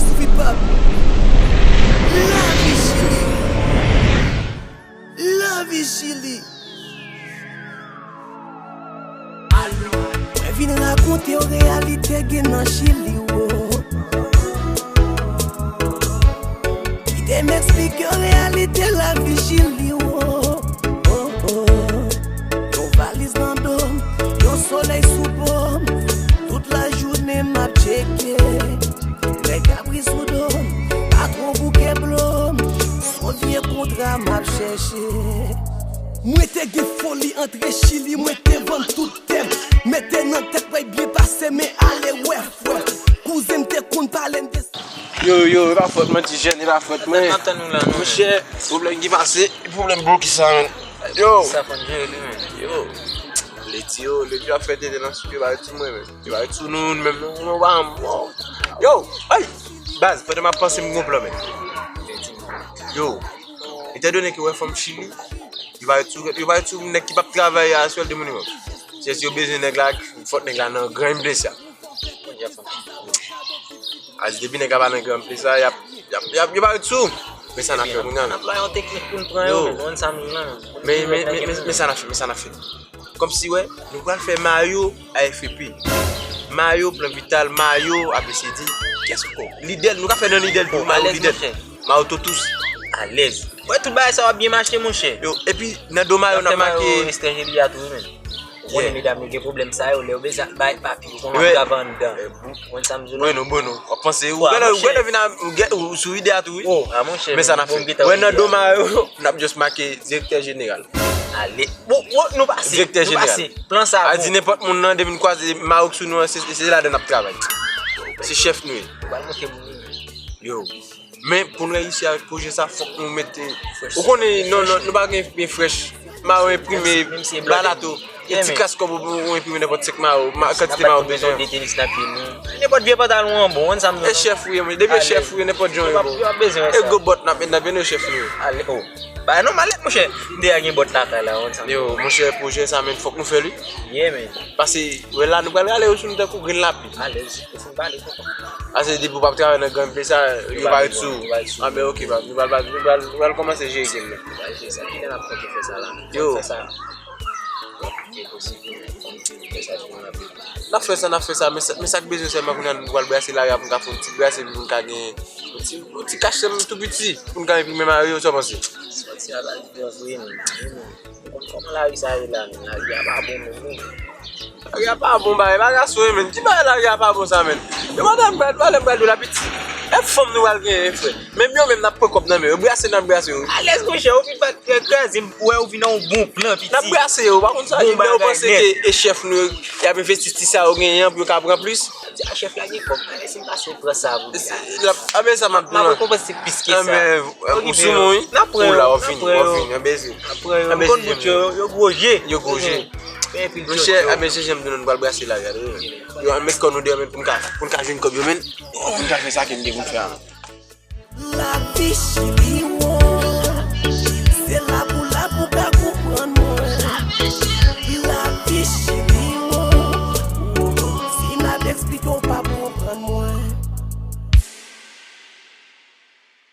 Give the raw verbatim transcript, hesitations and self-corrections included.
Sweet Pop. Lavi Chili. Lavi Chili. Mwen vin rakonte w reyalite gen nan Chili, wo. Kite m eksplike w reyalite lavi Chili, wo. Oh, oh. Yon valiz nan do m, yon solèy sou po m. Tout lajounen m ap tcheke. Lè kabri sou do m, patwon bouke blo m. S on vye kontra m ap chèche. Mwen te gen foli antre Chili, mwen te vann tout tè m. Mete nan tèt mwen byen pase, men ale wè frè. Kouzen m te konn pale m de Yo, yo, e pa fòt mwen, ti jèn, e pa fòt mwen. N ap tann ou la, non. Monchè, pwoblèm ki pase, pwoblèm blokis sa, menn. Yo. Sa fò n jere li, menn. Yo. Ledi yo, Ledi yo ap fè tete nan sou pye, ba sou mwen, menn. Yo, ba sou nou, menm, non, non, ba m, wow. Yo, ay, baz, pandan m ap panse m gon plan, menn. Yo, etandone ke w wè fanm Chili, yo ba sou, yo ba sou nèg ki p ap travay a swèldo minimòm. Se si yo bezwen nèg la, fòk nèg la nan gran emplesa. A di depi nèg la pa nan gran plis la, y ap, y ap, y ap, yo pa ret sou. Men sa n ap fè kounye a, non? N ap ba yo teknik pou n pran yo, men nou konn sa nou lan. Men, men, men, men, men sa n ap fè, men sa n ap fè. Kòmsi, wè, nou pral fè mayo A F P. Mayo Plan Vital, mayo A B C D. Kiyès ankò? Lidèl, nou ka fè nan Lidèl tou, mayo Lidèl. Mayo Totous. Alèz. Wè, tout bagay sa w ap byen mache, monchè. Yo, epi, nan do mayo, n ap make. Estranje li a tou, wi, men. Ou konnen medam yo gen pwoblèm sa yo, lè yo bezwen bay papye, ou konnen w ap travay anndan. Ou konn sa m di w la? Wi, nou bon, nou. W ap panse, ou genlè, ou genlè vin a, ou gen, ou sou ide a tou, wi. Oh, a monchè, men sa n ap fè. Wè, nan do mayo, n ap just make direktè jeneral. Ale. Bon, bon, nou pase. Direktè jeneral. Plan sa bon. A di nenpòt moun nan, depi n kwaze mayo k sou nou an, se, se ladan n ap travay. Se chèf nou ye. Ou pral montre moun yo. Yo. Men pou n reyisi avèk pwojè sa, fòk nou mete. Ou konnen, non, non, nou pa gen byen frèch. Mayo enprime, balato. Gen ti kras kòb ou, ou enprime nenpòt senk mayo, kantite mayo ou bezwen. Nenpòt vye pantalon an bon, konn sa m di w. E chèf ou ye, men depi e chèf ou ye, nenpòt jan w ye bon. E gwo bòt n ap met nan pye nou, chèf nou ye. Ale, oh. Ba non, malèt, monchè. M deja gen bòt lakay la, konn sa m di w. Yo, monchè, pwojè sa, men fòk nou fè l, wi. Yeah, man. Paske, wè la, nou pral rale yo sou nou tankou grenn lapli. Alèz. Ou fin pale tonton. Ase depi w p ap travay nan gran plis sa, yo pa ret sou ou. Anben, oke, baz, nou pral, nou pral, nou pral kòmanse jere game nan. Nou pral jere sa. Kilè n ap konte fè sa la? Yo. Fè sa. Ki posib pou nou fè sa pou nou rapid. N ap fè sa, n ap fè sa, men sa, men sa k bezwen sèlman kounye a nou pral brase lari a pou n ka fè yon ti brase pou n ka gen yon ti, yon ti kach sèlman tou piti pou n ka enprime mayo yo, sa w panse? Sòti a la, li anvoye nou. Ou konn kòman lari sa ye la, men lari a pa bon menm non. Lari a pa bon, bagay pa gason, men ki bagay lari a pa bon sa, men? Yo, madanm, pral pale, m pral di w la, piti. E fanm nou pral genyen, frè. Menm yo menm, n ap pran kòb nan men yo. Brase, n ap brase yo. Alèz, monchè, ou vin bat kraze m, wè, ou vin nan yon bon plan, piti. N ap brase yo, pa konn sa, lè yo panse ke e chèf nou, y ap envesti ti sa yo genyen an pou yo ka pran plis. Di a chèf la gen kòb, alèz, si m pase pran sa pou li. A, men sa m ap di w la. M ap rekonpanse plis ke sa. Ou sou mwen, wi. N ap pran yo, n ap pran yo. Ou la, w ap vini, w ap vini, anben se. N ap pran yo. Anben se, yo, yo gwo je. Yo gwo je. Monchè, anben se, jan m di nou, nou pral brase lari a, wi. Yo, ann met kò nou deyò, men, pou n ka, pou n ka jwenn kòb yo, men. Pou n ka fè sa ke n gen pou n fè a, men. Lavi Chili,